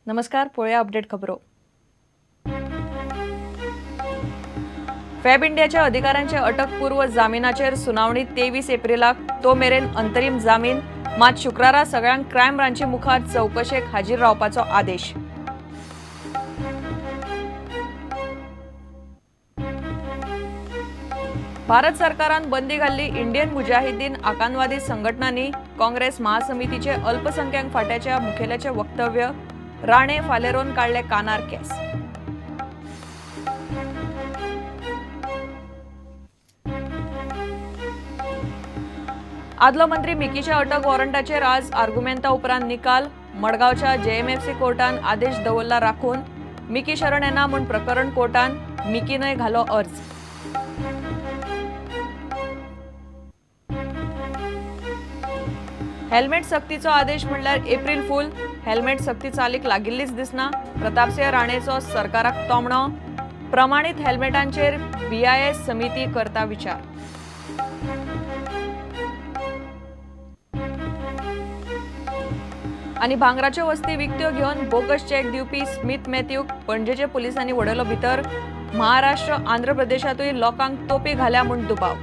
नमस्कार, पळोवया अपडेट खबरो. फॅब इंडियाच्या अधिकाऱ्यांचे अटकपूर्व जामिनाचेर सुनावणी 23 एप्रिलाक, तो मेरेन अंतरीम जामीन. मात शुक्रारा सगळ्यांक क्रायम ब्रांची मुखार चवकशेक हाजीर रावपाचो आदेश. भारत सरकारान बंदी घाल्ली इंडियन मुजाहिद्दीन आकांतवादी संघटनांनी काँग्रेस महासमितीचे अल्पसंख्याक फांट्याच्या मुखेल्याचे वक्तव्य. राणे फालेरोन काडले कानार केस. आदलो मंत्री मिकीच्या अटक वॉरंटाचेर आज आर्गुमेंता उपरांत निकाल. मडगांवच्या जेएमएफसी कोर्टान आदेश दवरला राखून. मिकी शरण येना म्हूण प्रकरण कोर्टान, मिकीनय घालो अर्ज. हेल्मेट सक्तीचो आदेश म्हणल्यार एप्रिल फूल. हेल्मेट सक्ती चालीक लागिल्लीच दिसना. प्रतापसिंह राणेचो सरकाराक तोमणो. प्रमाणीत हेल्मेटांचेर बीआयएस समिती करता विचार. आनी भांगराच्यो वस्ती विकत्यो घेवन बोगस चॅक दिवपी स्मिथ मॅथ्यूक पणजेचे पुलिसांनी वडयलो भितर. महाराष्ट्र, आंध्र प्रदेशांतूय लोकांक तोपी घाल्या म्हूण दुबाव.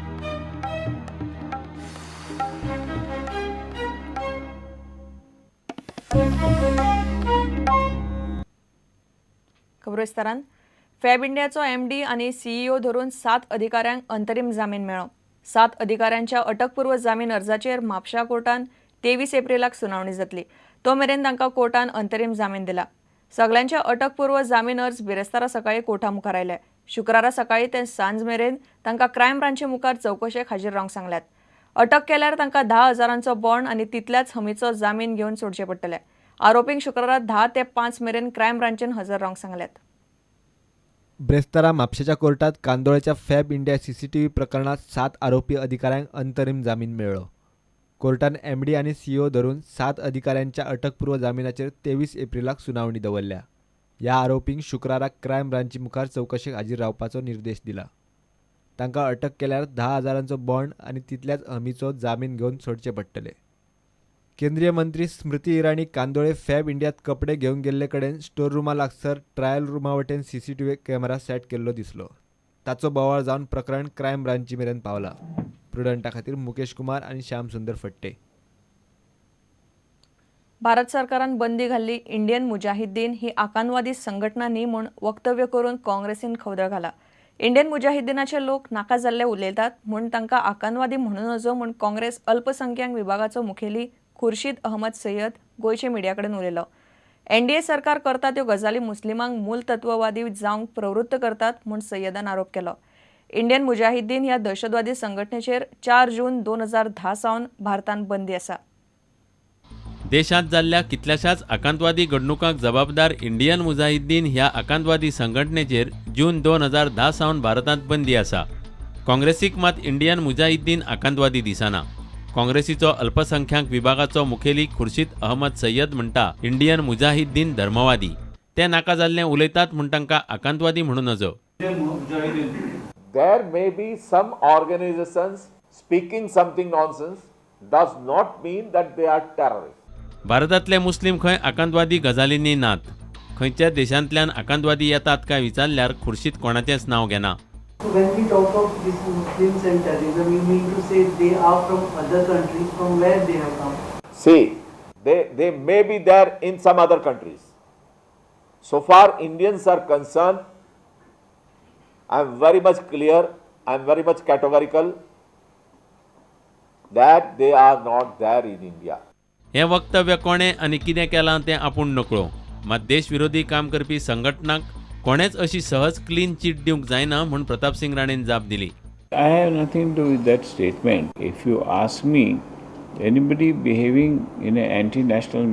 खबरो विस्तारान. फॅब इंडियाचो एमडी आनी सीईओ धरून 7 अधिकाऱ्यांक अंतरीम जामीन मेळ्ळो. 7 अधिकाऱ्यांच्या अटकपूर्व जामीन अर्जाचेर म्हापशा कोर्टान 23 एप्रिलाक सुनावणी जातली. तो मेरेन तांकां कोर्टान अंतरीम जामीन दिला. सगल्यांचे अटकपूर्व जामीन अर्ज बिरेस्तारा सकाळीं कोर्टा मुखार आयले. शुक्रारा सकाळीं ते सांज मेरेन तांकां क्रायम ब्रांचे मुखार चवकशेक हाजीर रावंक सांगल्यात. अटक केल्यार तांकां 10,000 बॉन्ड आनी तितल्याच हमीचो जामीन घेवन सोडचे पडटले. आरोपींक शुक्रारा 10 ते 5 मेरेन क्रायम ब्रांचेन हजर रावंक सांगल्यात. ब्रेस्तारा म्हापशेच्या कोर्टात कांदोळेच्या फॅब इंडिया सीसीटीव्ही प्रकरणात 7 आरोपी अधिकाऱ्यांक अंतरीम जामीन मेळ्ळो. कोर्टान एमडी आनी सीईओ धरून 7 अधिकाऱ्यांच्या अटकपूर्व जामिनाचेर 23 एप्रिलाक सुनावणी दवरल्या. ह्या आरोपींक शुक्राराक क्रायम ब्रांची मुखार चवकशेक हाजीर रावपाचो निर्देश दिला. तांकां अटक केल्यार 10,000 बॉन्ड आनी तितल्याच हमीचो जामीन घेवन सोडचे पडटले. केंद्रीय मंत्री स्मृती इराणी कांदोळे फॅब इंडियात कपडे घेवन गेल्ले कडेन स्टोर रुमा लागसर ट्रायल रुमा वटेन सीसीटीव्ही कॅमेरा सेट केल्लो दिसलो. ताचो बोवाळ जावन प्रकरण क्रायम ब्रांची मेरेन पावला. प्रुडंटा खातीर मुकेश कुमार आनी श्याम सुंदर फट्टे. भारत सरकारान बंदी घाल्ली इंडियन मुजाहिद्दीन ही आकांतवादी संघटना न्ही म्हूण वक्तव्य करून काँग्रेसीन खवदळ घाला. इंडियन मुजाहिद्दीनाचे लोक नाका जाल्ले उलयतात म्हूण तांकां आकांतवादी म्हणू नजो म्हूण काँग्रेस अल्पसंख्याक विभागाचो मुखेली खुर्शीद अहमद सय्यद गोंयचे मिडिया कडेन उलयलो. एनडीए सरकार करता त्यो गजाली मुस्लिमांक मूलतत्ववादी जावंक प्रवृत्त करतात म्हूण सय्यदान आरोप केलो. इंडियन मुजाहिद्दीन ह्या दहशतवादी संघटनेचेर 4 जून 2010 सावन भारतान बंदी आसा. देशांत जाल्ल्या कितल्याशाच आकांतवादी घडणुकांक जबाबदार इंडियन मुजाहिद्दीन ह्या आकांतवादी संघटनेचेर जून 2010 सावन भारतांत बंदी आसा. काँग्रेसीक मात इंडियन मुजाहिद्दीन आकांतवादी दिसना. काँग्रेसीचो अल्पसंख्याक विभागाचो मुखेली खुर्शीद अहमद सय्यद म्हणटा, इंडियन मुजाहिद्दीन धर्मवादी, ते नाका जाल्लें उलयतात म्हूण तांकां आकांतवादी म्हणू नजो. There may be some organizations speaking something nonsense does not mean that they are terrorists. भारतांतले मुस्लीम खंय आकांतवादी गजालींनी नात. खंयच्या देशांतल्यान आकांतवादी येतात काय विचारल्यार खुर्शीद कोणाचेंच नांव घेना. So when we talk of these Muslims and terrorism, you mean to say they are from other countries, from where they have come? See, they may be there in some other countries. So far Indians are concerned, I am very much clear, I am very much categorical that they are not there in India. हें वक्तव्य कोणें आनी कितें केलां तें आपूण नकळो. मात देशविरोधी काम करपी संघटनांक कोणेंच अशी सहज क्लीन चीट दिवंक जायना म्हूण प्रतापसिंग राणेन जाप दिली. I have nothing to do with that statement. If you ask me, anybody behaving in an anti-national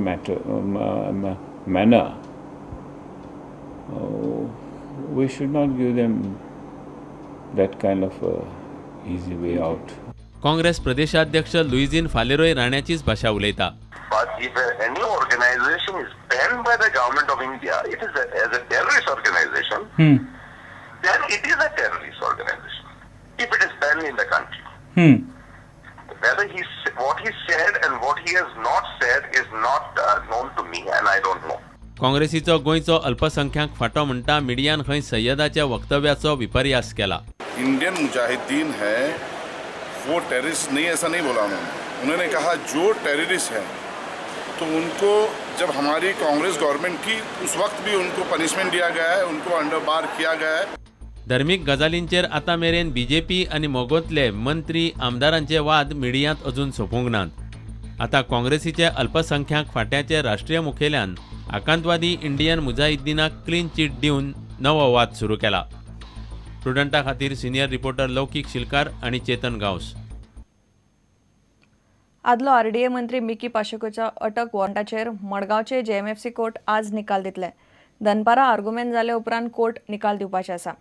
manner, we should not give them that kind of easy way out. Congress प्रदेशाध्यक्ष लुईझीन फालेरोय राण्याचीच भाशा उलयता. But if any organization is banned by the government of India, it is as a terrorist organization, then it is a terrorist organization. If it is banned in the country. Whether what he said and what he has not said is not known to me, and I don't know. काँग्रेसीचो गोंयचो अल्पसंख्याक फांटो म्हणटा मिडियान खंय सय्यदाच्या वक्तव्याचो विपर्यास केला. Indian Mujahideen है वो terrorist नहीं, ऐसा नहीं बोला उन्होंने. उन्होंने कहा जो टेररिस्ट है तो उनको जब हमारी कांग्रेस गवर्नमेंट की उस वक्त भी उनको पनिशमेंट दिया गया है, उनको अंडर बार किया गया है. धर्मीक गजालींचेर आतां मेरेन बीजेपी आनी मोगोंतले मंत्री आमदारांचे वाद मिडियांत अजून सोंपूंक नात. आतां काँग्रेसीचे अल्पसंख्याक फांट्याचे राष्ट्रीय मुखेल्यान आकांतवादी इंडियन मुजाहिद्दीनाक क्लीन चीट दिवन नवो वाद सुरू केला. प्रुडंटा खातीर सिनियर रिपोर्टर लौकीक शिलकार आनी चेतन गांवस. आदलो आरडीए मंत्री मिकी पाशेकोच्या अटक वॉरंटाचेर मडगांवचे जेएमएफसी कोर्ट आज निकाल दितले. दनपारां आर्गुमेंट जाले उपरांत कोर्ट निकाल दिवपाचें आसा.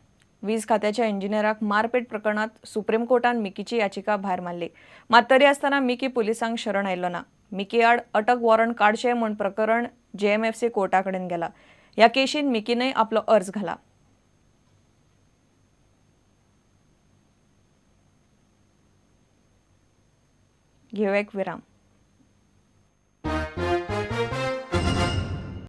वीज खात्याच्या इंजिनियराक मारपेट प्रकरणांत सुप्रीम कोर्टान मिकीची याचिका भायर मारली. मात तरी आसतना मिकी पुलिसांक शरण आयलो ना. मिकी आड अटक वॉरंट काडचें म्हूण प्रकरण जेएमएफसी कोर्टा कडेन गेलां. ह्या केशीन मिकीनय आपलो अर्ज घाला. घेवया एक विराम.